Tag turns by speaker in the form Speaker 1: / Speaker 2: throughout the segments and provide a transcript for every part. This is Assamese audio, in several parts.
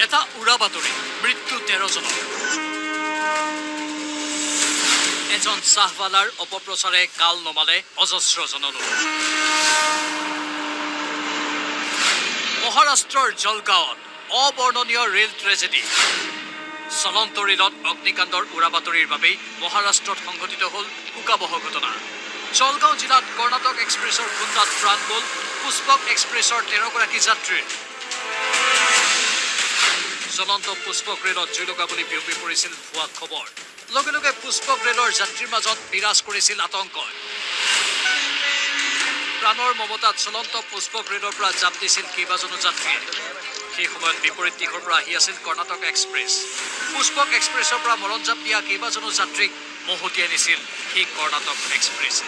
Speaker 1: এটা উৰা বাতৰি, মৃত্যু 13জনৰ। এজন চাহৱালাৰ অপপ্ৰচাৰে কাল নমালে অজস্ৰজনলৈ। মহাৰাষ্ট্ৰৰ জলগাঁৱত অবৰ্ণনীয় ৰেল ট্ৰেজেডি। চলন্ত ৰেলত অগ্নিকাণ্ডৰ উৰা বাতৰিৰ বাবেই মহাৰাষ্ট্ৰত সংঘটিত হ'ল শোকাৱহ ঘটনা। জলগাঁও জিলাত কৰ্ণাটক এক্সপ্ৰেছৰ খুন্দাত প্ৰাণ গ'ল পুষ্পক এক্সপ্ৰেছৰ 13গৰাকী যাত্ৰীৰ। জ্বলন্ত পুষ্পক ৰেলত জুই লগা বুলি বিয়পি পৰিছিল ভুৱা খবৰ। লগে লগে পুষ্পক ৰেলৰ যাত্ৰীৰ মাজত বিৰাজ কৰিছিল আতংকই। প্ৰাণৰ মমতাত চলন্ত পুষ্পক ৰেলৰ পৰা জাপ দিছিল কেইবাজনো যাত্ৰীয়ে। সেই সময়ত বিপৰীত দিশৰ পৰা আহি আছিল কৰ্ণাটক এক্সপ্ৰেছ। পুষ্পক এক্সপ্ৰেছৰ পৰা মৰণ জাপ দিয়া কেইবাজনো যাত্ৰীক মহতিয়াই নিছিল সেই কৰ্ণাটক এক্সপ্ৰেছে।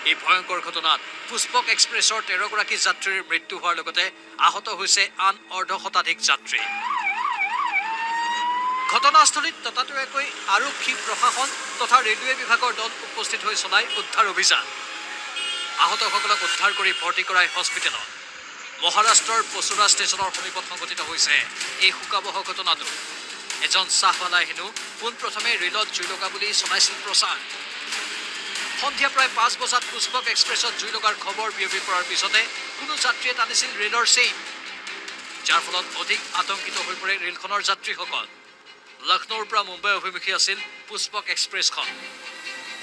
Speaker 1: এই ভয়ংকৰ ঘটনাত পুষ্পক এক্সপ্ৰেছৰ 13গৰাকী যাত্ৰীৰ মৃত্যু হোৱাৰ লগতে আহত হৈছে আন অৰ্ধ শতাধিক যাত্ৰী। ঘটনাস্থলীত ততাতৈয়াকৈ আৰক্ষী, প্ৰশাসন তথা ৰেলৱে বিভাগৰ দল উপস্থিত হৈ চলাই উদ্ধাৰ অভিযান। আহতসকলক উদ্ধাৰ কৰি ভৰ্তি কৰাই হস্পিটেলত। মহাৰাষ্ট্ৰৰ পচুৰা ষ্টেচনৰ সমীপত সংঘটিত হৈছে এই শোকাৱহ ঘটনাটো। এজন চাহৱালাই হেনো পোনপ্ৰথমে ৰেলত জুই লগা বুলি চলাইছিল প্ৰচাৰ। সন্ধিয়া প্ৰায় 5 বজাত পুষ্পক এক্সপ্ৰেছত জুই লগাৰ খবৰ বিয়পি পৰাৰ পিছতে কোনো যাত্ৰীয়ে টানিছিল ৰেলৰ চেইন, যাৰ ফলত অধিক আতংকিত হৈ পৰে ৰেলখনৰ যাত্ৰীসকল। লক্ষ্ণৌৰ পৰা মুম্বাই অভিমুখী আছিল পুষ্পক এক্সপ্ৰেছখন।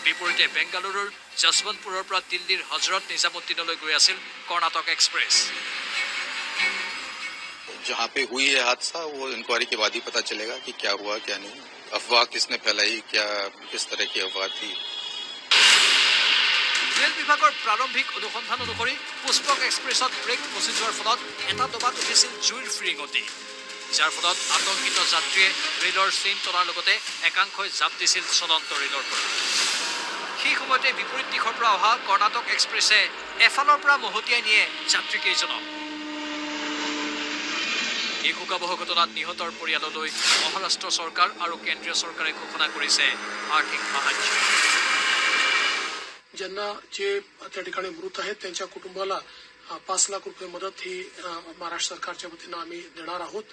Speaker 1: বিপৰীতে বেংগালুৰুৰ যশৱন্তপুৰৰ পৰা দিল্লীৰ হজৰত নিজামুদ্দিনলৈ গৈ আছিল কৰ্ণাটক এক্সপ্ৰেছ।
Speaker 2: जहाँ पे हुई है हादसा वो इंक्वायरी के बाद ही पता चलेगा कि क्या हुआ क्या नहीं, अफवाह किसने फैलाई, क्या किस तरह की अफवाह थी।
Speaker 1: ৰেল বিভাগৰ প্ৰাৰম্ভিক অনুসন্ধান অনুসৰি পুষ্পক এক্সপ্ৰেছত ব্ৰেক ফচি যোৱাৰ ফলত এটা ডবাত উঠিছিল জুইৰ ফিৰিঙতি, যাৰ ফলত আতংকিত যাত্ৰীয়ে ৰেলৰ চেইন টনাৰ লগতে একাংশই জাপ দিছিল চলন্ত ৰেলৰ পৰা। সেই সময়তে বিপৰীত দিশৰ পৰা অহা কৰ্ণাটক এক্সপ্ৰেছে এফালৰ পৰা মহতিয়াই নিয়ে যাত্ৰীকেইজনক। এই শোকাৱহ ঘটনাত নিহতৰ পৰিয়াললৈ মহাৰাষ্ট্ৰ চৰকাৰ আৰু কেন্দ্ৰীয় চৰকাৰে ঘোষণা কৰিছে আৰ্থিক সাহায্য।
Speaker 3: ज्यांना जे त्या ठिकाणी मृत आहेत त्यांच्या कुटुंबाला 5 लाख रुपये मदत ही महाराष्ट्र सरकारच्या वतीनं आम्ही देणार आहोत।